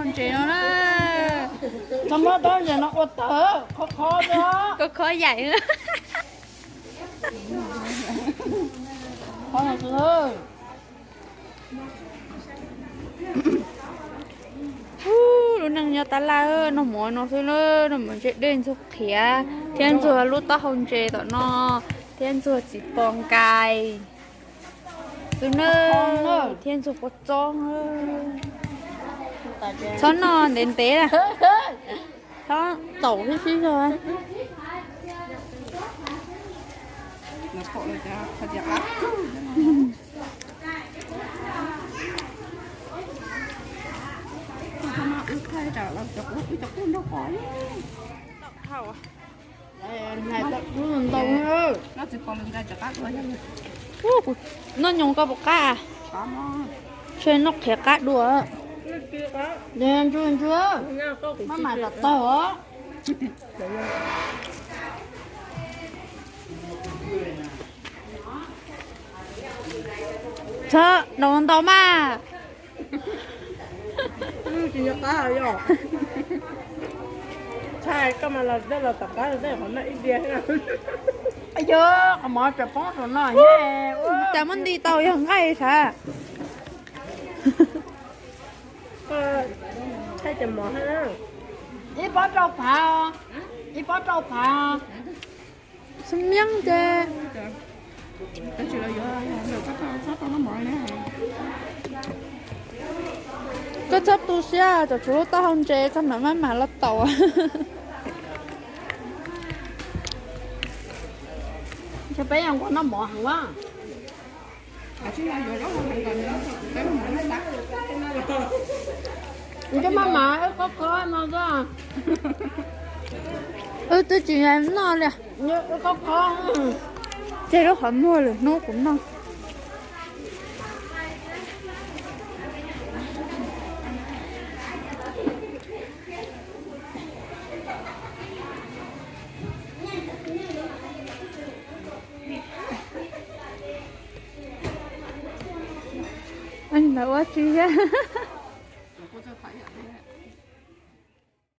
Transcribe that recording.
Ntses no na. Txhob muab tau ntses no ua tawg, khov khov, khov yaim. Lub neej nyob tab laj noj mov no xwb na, noj mov ntse dej ntxuag qhiav thiab ntxuag lub taub hau ntses tom no thiab ntxuag txiv pos nkais xwb na, thiab ntxuag kua txob. Txhob noj ntev ntev, txhob taum sib sib zog. Noj nyoos koj puas qab? Ntshe noj qhiav qab dua. Ntsuag ntsuag, maj mam tom taug os. Txhob ntaus ntau mas. Yog qhov mov tseem poob rau no, cas muab nti tau yog nqaij sav. Ib pob rau phav, ib pob rau phav. Xab miab ces koj txhob tu siab, tseem tshuav lub taub hau ntses, koj mam maj mam los taus. Ntshe peb yuav nquag noj mov heev a. Nws cov maj mam wb qhov qhov no xwb. Wb twb tsis noj li. Wb qhov qhov. Ces lub qhov muag lwm hnub kuv noj. Ntawd ua tsi thiab?